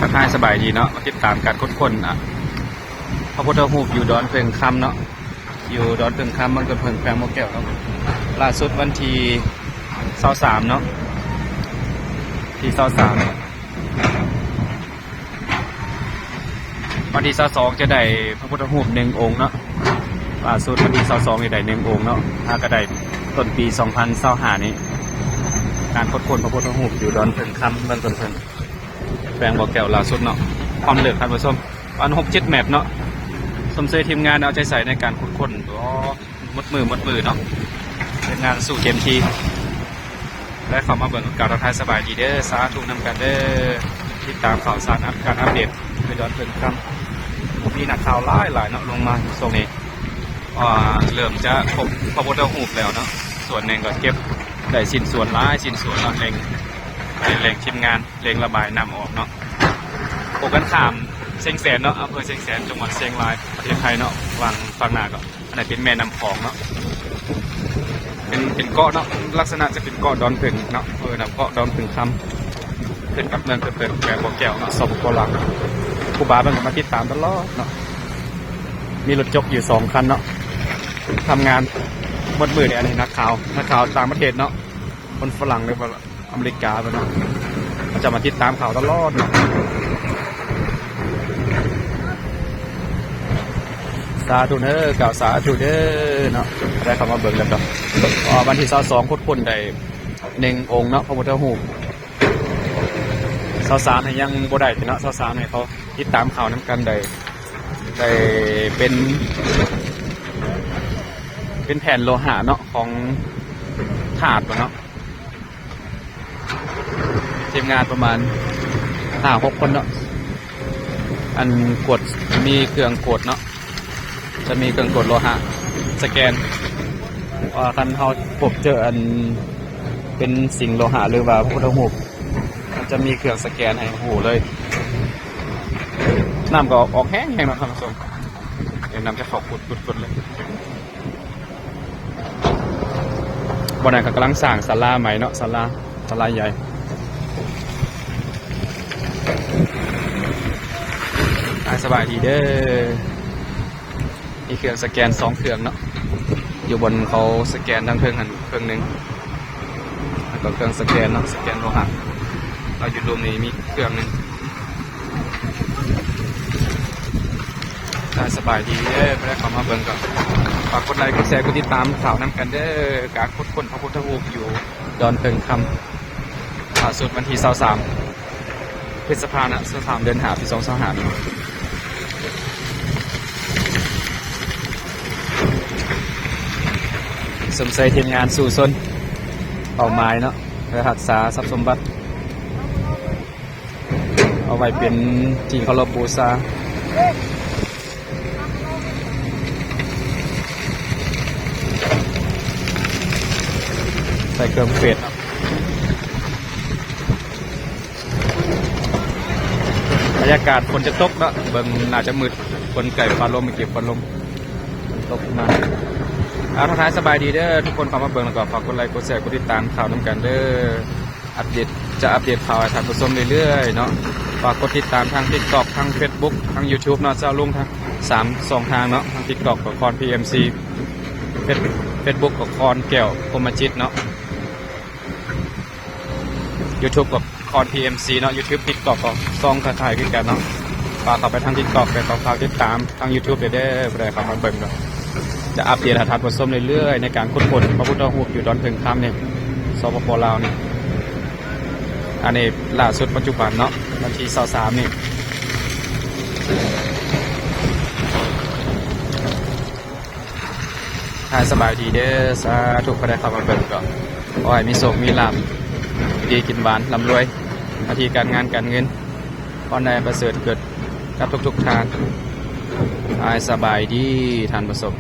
ທັກທາຍສະບາຍດີເນາະ ມາຕິດຕາມການຂຸດຄົ້ນ ອາ ພະພຸດທະຮູບຢູ່ດອນເຜິ້ງຄຳເນາະ ຢູ່ດອນເຜິ້ງຄຳ ເມືອງຕົ້ນເຜິ້ງ ແຂວງບໍ່ແກ້ວເນາະ. ລ່າສຸດວັນທີຊາວສາມເນາະ ທີຊາວສາມ ວັນທີຊາວສອງຈະໄດ້ພະພຸດທະຮູບໜຶ່ງອົງເນາະ. ລ່າສຸດວັນທີຊາວສອງນີ້ໄດ້ໜຶ່ງອົງເນາະ ຫາກະໄດ້ຕົ້ນປີສອງພັນຊາວຫ້ານີ້. ການຂຸດຄົ້ນພະພຸດທະຮູບຢູ່ດອນເຜິ້ງຄຳ ເມືອງຕົ້ນເຜິ້ງ ແຂວງບໍ່ແກ້ວ ລ່າສຸດເນາະ. ຄວາມເລິກ ທ່ານຜູ້ຊົມ ປະມານຫົກເຈັດແມັດເນາະ. ຊົມເຊີຍທີມງານເອົາໃຈໃສ່ໃນການຂຸດຄົ້ນ ໂອ້ ໝົດມື້ໝົດມື້ເນາະ ເຮັດງານສູ້ເຕັມທີ່. ໄດ້ເຂົ້າມາເບິ່ງ ກາບທັກທາຍສະບາຍດີເດີ ສາທຸນຳກັນເດີ. ຕິດຕາມຂ່າວສານ ອັບ ການອັບເດດຢູ່ດອນເຜິ້ງຄຳ ມີນັກຂ່າວຫຼາຍໆເນາະ ລົງມາຊ່ວງນີ້. ອ່າ ເລີ່ມຈະພົບພະພຸດທະຮູບແລ້ວເນາະ ສ່ວນໜຶ່ງກໍເກັບໄດ້ຊິ້ນສ່ວນ ຫຼາຍຊິ້ນສ່ວນເນາະ ເລັ່ງ ເລັ່ງທີມງານ ເລັ່ງລະບາຍນ້ຳອອກເນາະ. ໂອ້ ກັນຂ້າມຊຽງແສນເນາະ ອຳເພີຊຽງແສນ ຈັງຫວັດຊຽງລາຍ ປະເທດໄທເນາະ. ຫວ່າງຝັ່ງໜ້າກໍ ອັນນັ້ນເປັນແມ່ນ້ຳຂອງເນາະ ເປັນ ເປັນເກາະເນາະ ລັກສະນະຈະເປັນເກາະດອນເຜິ້ງເນາະ ເອີ້ນວ່າເກາະດອນເຜິ້ງຄຳ ຂຶ້ນກັບເມືອງເປີງ ແຂວງບໍ່ແກ້ວເນາະ ສປປ ລາວ. ຄູບາເພິ່ນກໍມາຕິດຕາມຕະຫຼອດເນາະ ມີລົດຈົກຢູ່ສອງຄັນເນາະ ທຳງານໝົດມື້ເດ. ອັນນີ້ນັກຂ່າວ ນັກຂ່າວຕ່າງປະເທດເນາະ ຄົນຝຣັ່ງ ຫຼືວ່າ ອາເມລິກາເພິ່ນເນາະ ເຂົາຈະມາຕິດຕາມຂ່າວຕະຫຼອດເນາະ. ສາທຸເດີ ກ່າວສາທຸເດີເນາະ ໄດ້ເຂົ້າມາເບິ່ງແລ້ວກໍ ເພາະວ່າວັນທີຊາວສອງ ຂຸດຄົ້ນໄດ້ໜຶ່ງອົງເນາະ ພະພຸດທະຮູບ. ຊາວສາມນີ້ຍັງບໍ່ໄດ້ເນາະ ຊາວສາມນີ້ເຂົາຕິດຕາມຂ່າວນຳກັນໄດ້ ໄດ້ເປັນ ເປັນແຜ່ນໂລຫະເນາະ ຂອງທາດເນາະ. ທີມງານປະມານຫ້າຫົກຄົນເນາະ ອັນກວດ ມີເຄື່ອງກວດເນາະ ຈະມີເຄື່ອງກວດໂລຫະ ສະແກນ ວ່າຄັນເຮົາພົບເຈີອັນເປັນສິ່ງໂລຫະ ຫຼືວ່າພະພຸດທະຮູບ ມັນຈະມີເຄື່ອງສະແກນໃຫ້ຮູ້ເລີຍ. ນ້ຳກໍອອກແຮງໆເນາະທ່ານຜູ້ຊົມ ເຫັນນ້ຳຈະເຂົ້າກຸດໆໆເລີຍ. ບ່ອນນັ້ນເຂົາກຳລັງສ້າງສາລາໃໝ່ເນາະ ສາລາ ສາລາໃຫຍ່. ອ້າຍ ສະບາຍດີເດີ ມີເຄື່ອງສະແກນສອງເຄື່ອງເນາະ ຢູ່ບ່ອນເຂົາສະແກນທາງເທິງຫັ້ນເຄື່ອງໜຶ່ງ ແລ້ວກໍເຄື່ອງສະແກນເນາະ ສະແກນໂລຫະ ແລ້ວຢູ່ລຸ່ມນີ້ມີເຄື່ອງໜຶ່ງ. ອ່າ ສະບາຍດີເດີ ບໍ່ໄດ້ເຂົ້າມາເບິ່ງກໍຝາກກົດໄລ ກົດແຊ ກົດຕິດຕາມຂ່າວນຳກັນເດີ. ການຂຸດຄົ້ນພະພຸດທະຮູບຢູ່ດອນເຜິ້ງຄຳ ລ່າສຸດວັນທີຊາວສາມ ພຶດສະພານະ ຊາວສາມ ເດືອນຫ້າ ປີສອງພັນຊາວຫ້າ. ຊົມເຊີຍທີມງານສູ້ຊົນ ເປົ້າໝາຍເນາະ ເພື່ອຮັກສາຊັບສົມບັດ ເອົາໄວ້ເປັນທີ່ເຄົາລົບບູຊາ ໃສ່ເຄື່ອງເຟດເນາະ. ບັນຍາກາດຝົນຈະຕົກເນາະ ເບິ່ງໜ້າຈະມືດ ຝົນໃກ້ຟ້າລົມ ເກັບຟ້າລົມ ຝົນຕົກມາ. ອ່າ ທັກທາຍສະບາຍດີເດີ ທຸກຄົນເຂົ້າມາເບິ່ງ ແລ້ວກໍຝາກກົດໄລ ກົດແຊ ກົດຕິດຕາມຂ່າວນຳກັນເດີ. ອັບເດດ ຈະອັບເດດຂ່າວໃຫ້ທ່ານຜູ້ຊົມເລື້ອຍໆເນາະ. ຝາກກົດຕິດຕາມທາງ TikTok ທາງ Facebook ທາງ YouTube ເນາະ ຈະລົງທາງສາມຊ່ອງທາງເນາະ ທາງ TikTok ກໍຄອນ PMC ເຟສ Facebook ກໍຄອນແກ້ວ ພົມມະຈິດເນາະ YouTube ກໍຄອນ PMC ເນາະ YouTube TikTok ກໍຊ່ອງຄ້າຍໆຄືກັນເນາະ. ຝາກເຂົ້າໄປທາງ TikTok ແລ້ວກໍຝາກຕິດຕາມທາງ YouTube ເດີ ຜູ້ໃດເຂົ້າມາເບິ່ງກໍຈະອັບເດດໃຫ້ທ່ານຜູ້ຊົມເລື້ອຍໆ ໃນການຂຸດຄົ້ນພະພຸດທະຮູບຢູ່ດອນເຜິ້ງຄຳນີ້ ສປປ ລາວນີ້. ອັນນີ້ລ່າສຸດປັດຈຸບັນເນາະ ວັນທີຊາວສາມນີ້. ອ່າ ສະບາຍດີເດີ ສາທຸ ຜູ້ໃດເຂົ້າມາເບິ່ງກໍຂໍໃຫ້ມີໂຊກມີລາບ ຢູ່ດີກິນຫວານ ລ່ຳລວຍ ໜ້າທີ່ການງານການເງິນ ຄວາມໄດ້ປະເສີດເກີດກັບທຸກໆທ່ານ. ອ້າຍ ສະບາຍດີທ່ານຜູ້ຊົມ.